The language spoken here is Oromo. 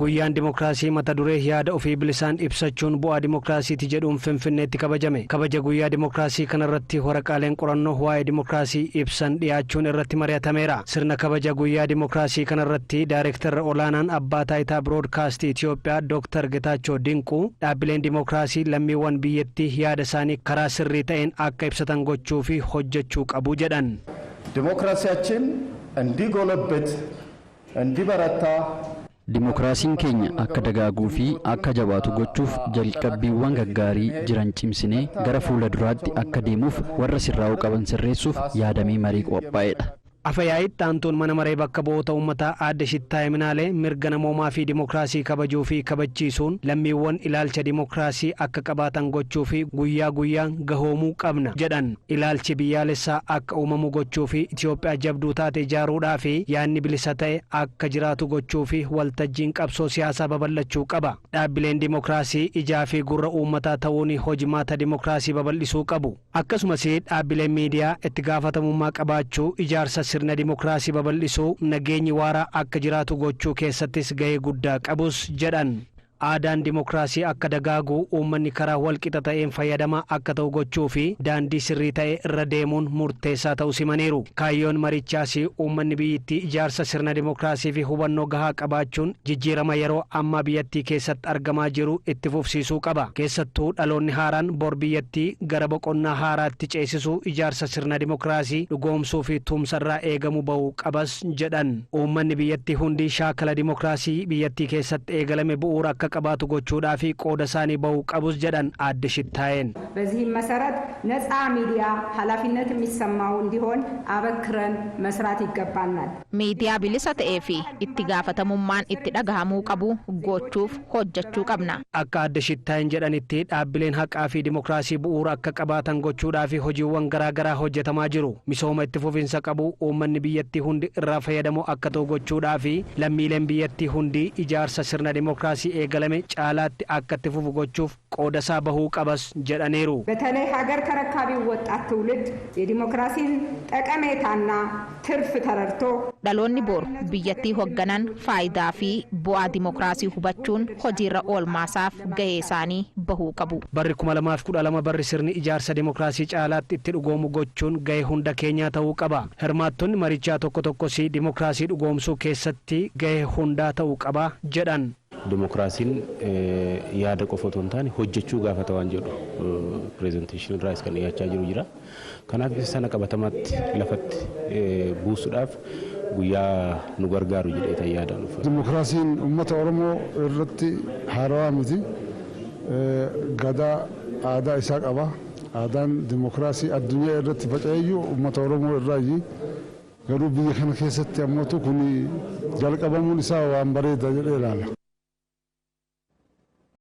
Guyyaan Dimookiraasii mata duree "Yaada ofii bilisaan ibsachuun bu'aa dimookiraasiiti" jedhuun Finfinneetti kabajame. Kabaja guyyaa dimookiraasii kanarratti waraqaaleen qorannoo waa'ee dimookiraasii ibsan dhiyaachuun irratti mari'atameera. Sirna kabaja guyyaa dimookiraasii kanarratti Daayirektarra olaanaan Abbaa Taayitaa Biroodkaastii Itiyoophiyaa Dooktar Getaachoo Dinquu dhaabbileen dimookiraasii lammiiwwan biyyattii yaada isaanii karaa sirrii ta'een akka ibsatan gochuu fi hojjechuu qabu jedhan. ዲሞክራሲያችን እንዲጎለብት፣ እንዲበረታ Dimookiraasiin keenya akka dagaaguu fi akka jabaatu gochuuf jalqabbiiwwan gaggaarii jiran cimsinee gara fuula duraatti akka deemuuf, warra sirraa'uu qaban sirreessuuf yaadamee marii qophaa'edha. Afayaa'itti aantuun Mana Maree Bakka Bu'oota Uummataa Aadde Shittaayee Minaalee mirga namoomaa fi dimookiraasii kabajuu fi kabachiisuun lammiiwwan ilaalcha dimookiraasii akka qabaatan gochuu fi guyyaa guyyaan gahoomuu qabna jedhan. Ilaalchi biyyaalessaa akka uumamu gochuu fi Itoophiyaa jabduu taate ijaaruudhaa fi yaadni bilisa ta'e akka jiraatu gochuu fi waltajjiin qabsoo siyaasaa babal'achuu qaba. Dhaabbileen dimookiraasii ijaa fi gurra uummataa ta'uun hojimaata dimookiraasii babal'isuu qabu. Akkasumas dhaabbileen miidiyaa itti gaafatamummaa qabaachuu, ijaarsa sirna dimookiraasii babal'isuu, nageenyi waaraa akka jiraatu gochuu keessattis gahee guddaa qabus jedhan. Aadaan dimookiraasii akka dagaagu, uummanni karaa walqixa ta'een fayyadamaa akka ta'u gochuu fi daandii sirrii ta'e irra deemuun murteessaa ta'uu simaniiru. Kaayyoon marichaas uummanni biyyattii ijaarsa sirna dimookiraasii fi hubannoo gahaa qabaachuun jijjiirama yeroo ammaa biyyattii keessatti argamaa jiru itti fufsiisuu qaba. Keessattuu dhaloonni haaraan bor biyyattii gara boqonnaa haaraatti ceesisuu, ijaarsa sirna dimookiraasii dhugoomsuu fi tumsarraa eegamu bahuu qabas jedhan. Uummanni biyyattii hundi shaakala dimookiraasii biyyattii keessatti eegalame bu'uura akka qabaatu gochuudhaa fi qooda isaanii bahuu qabus jedhan Aadde Shittaayeen. በዚህም መሰረት ነፃ ሚዲያ ኃላፊነት የሚሰማው እንዲሆን አበክረን መስራት ይገባናል። Miidiyaa bilisa ta'ee fi itti gaafatamummaan itti dhagahamuu qabu gochuuf hojjechuu qabna. Akka Aadde Shittaayeen jedhanitti, dhaabbileen haqaa fi dimookiraasii bu'uura akka qabaatan gochuudhaa fi hojiiwwan garaa garaa hojjetamaa jiru. Misooma itti fufinsa qabu uummanni biyyattii hundi irraa fayyadamoo akka ta'u gochuudhaa fi lammiileen biyyattii hundi ijaarsa sirna dimookiraasii eegalame caalaatti akka itti fufu gochuuf qooda isaa bahuu qabas jedhaniiru. በተለይ ሀገር ተረካቢው ወጣት ትውልድ የዲሞክራሲን ጠቀሜታና ትርፍ ተረድቶ Dhaloonni boru biyyattii hoogganan faayidaa fi bu'aa dimookiraasii hubachuun hojiirra oolmaasaaf gahee isaanii bahuu qabu. Barri 2012 barri sirni ijaarsa dimookiraasii caalaatti itti dhugoomu gochuun gahee hunda keenyaa ta'uu qaba. Hirmaattonni marichaa tokko tokkos dimookiraasii dhugoomsuu keessatti gahee hundaa ta'uu qaba jedhan. Dimookiraasiin yaada qofa otoo hin taane hojjechuu gaafata waan jedhu presentation irraas kan dhiyaachaa jiru jira. Kanaaf isa sana qabatamaatti lafatti buusuudhaaf guyyaa nu gargaaru jedhee yaadaan dhufa. Dimookiraasiin uummata Oromoo irratti haarawaa miti. Gadaa aadaa isaa qaba. Aadaan dimookiraasii addunyaa irratti faca'eeyyuu uummata Oromoo irraayi. Garuu biyya kana keessatti ammootu kun jalqabamuun isaa waan bareeda jedhee ilaala.